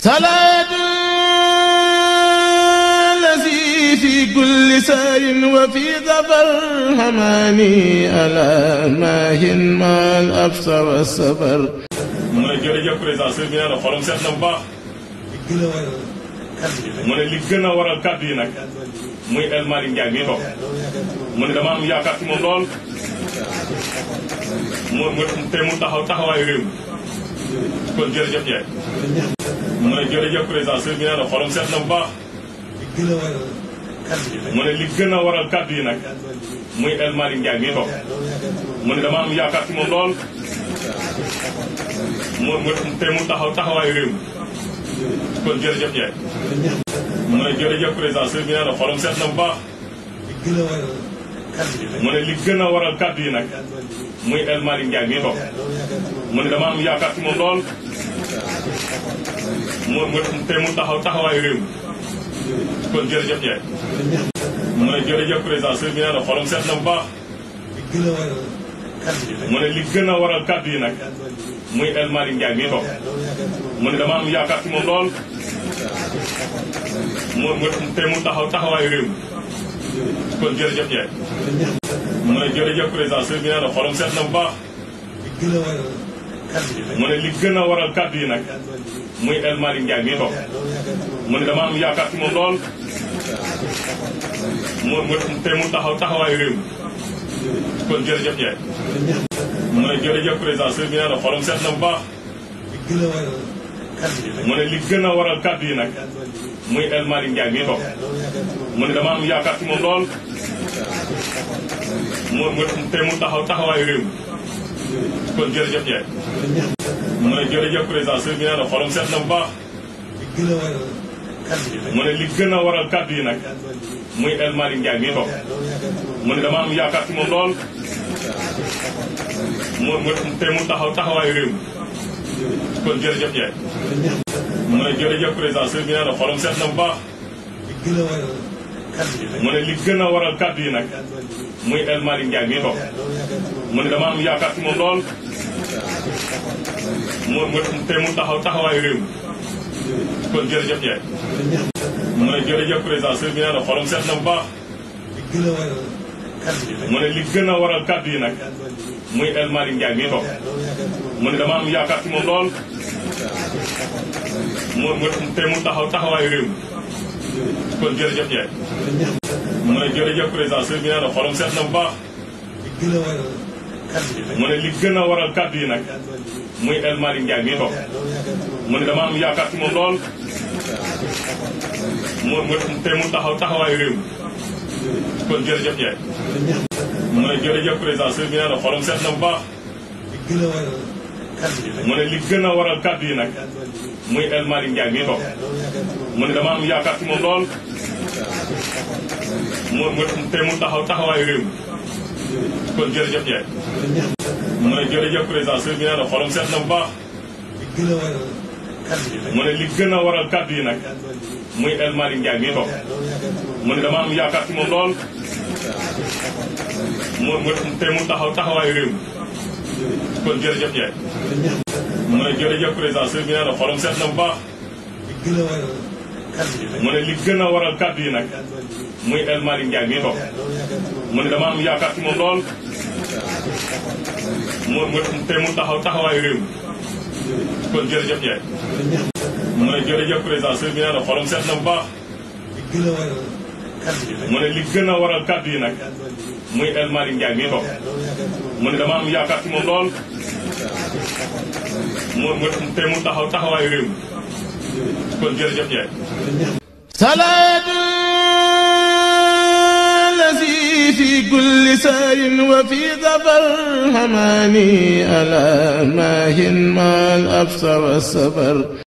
صلاة الذي في كل سار وفي ظفر هماني ألا ماهن ما الأبصر والسفر. mu ne jërëjëf président sëñ bi nee na xolam seet na bu baax. mu ne li gën a waral kàddu yi nag muy El Malick Ndiaye mii toog mu ne dama am yaakaar ci moom lool mu te mu taxaw taxawaayu réew mi kon jërëjëf Ndiaye. mu ne jërëjëf président sëñ bi nee na xolam seet na bu baax. mu ne li gën a waral kàddu yi nag muy El Malick Ndiaye mii toog mu ne dama am yaakaar ci moom lool te mu taxaw taxawaayu réew mi kon jërëjëf Ndiaye. mu ne jërëjëf président sëñ bi nee na xolam seet na bu baax. mu ne li gën a waral kàddu yi nag muy El Malick Ndiaye mii toog mu ne dama am yaakaar ci moom lool te mu taxaw taxawaayu réew mi kon jërëjëf Ndiaye. mu ne jërëjëf président sëñ bi nee na xolam seet na bu baax. mu ne li gën a waral kàddu yi nag muy El Malick Ndiaye mii toog mu ne dama am yaakaar ci moom lool te mu taxaw taxawaayu réew mi kon jërëjëf Ndiaye. mu ne jërëjëf président sëñ bi nee na xolam seet na bu baax. mu ne li gën a waral kàddu yi nag muy El Malick Ndiaye mii toog mu ne dama am yaakaar ci moom lool te mu taxaw taxawaayu réew mi kon jërëjëf Ndiaye. mu ne jërëjëf président sëñ bi nee na xolam seet na bu baax. mu ne li gën a waral kàddu yi nag muy El Malick Ndiaye mii toog mu ne dama am yaakaar ci moom lool te mu taxaw taxawaayu réew mi kon jërëjëf Ndiaye. mu ne jërëjëf président sëñ bi nee na xolam seet na bu baax. mu ne li gën a waral kàddu yi nag muy El Malick Ndiaye mii toog mu ne dama am yaakaar ci moom lool te mu taxaw taxawaayu réew mi kon jërëjëf Ndiaye. mu ne jërëjëf président sëñ bi nee na xolam seet na bu baax. mu ne li gën a waral kàddu yi nag muy El Malick Ndiaye mii toog mu ne dama am yaakaar ci moom lool te mu taxaw taxawaayu réew mi kon jërëjëf Ndiaye. mu ne jërëjëf président sëñ bi nee na xolam seet na bu baax. mu ne li gën a waral kàddu yi nag muy El Malick Ndiaye mii toog mu ne dama am yaakaar ci moom lool te mu taxaw taxawaayu réew mi kon jërëjëf Ndiaye. mu ne jërëjëf président sëñ bi nee na xolam seet na bu baax. mu ne li gën a waral kàddu yi nag muy El Malick Ndiaye mii toog mu ne dama am yaakaar ci moom lool te mu taxaw taxawaayu réew mi kon jërëjëf Ndiaye. mu ne jërëjëf président sëñ bi nee na xolam seet na bu baax. mu ne li gën a waral kàddu yi nag muy El Malick Ndiaye mii toog mu ne dama am yaakaar ci moom lool te mu taxaw taxawaayu réew mi kon jërëjëf Ndiaye. mu ne jërëjëf président sëñ bi nee na xolam seet na bu baax. mu ne li gën a waral kàddu yi nag muy El Malick Ndiaye mii toog mu ne dama am yaakaar ci moom lool te mu taxaw taxawaayu réew mi kon jërëjëf Ndiaye. mu ne jërëjëf président sëñ bi nee na xolam seet na bu baax. mu ne li gën a waral kàddu yi nag muy El Malick Ndiaye mii toog mu ne dama am yaakaar ci moom lool te mu taxaw taxawaayu réew mi kon jërëjëf Ndiaye. mu ne jërëjëf président sëñ bi nee na xolam seet na bu baax. mu ne li gën a waral kàddu yi nag muy El Malick Ndiaye mii toog mu ne dama am yaakaar ci moom lool te mu taxaw taxawaayu réew mi kon jërëjëf Ndiaye. salaatu lazi fi kulli saarin wa fi zafar hamani ala maahin ma al absa wa safar.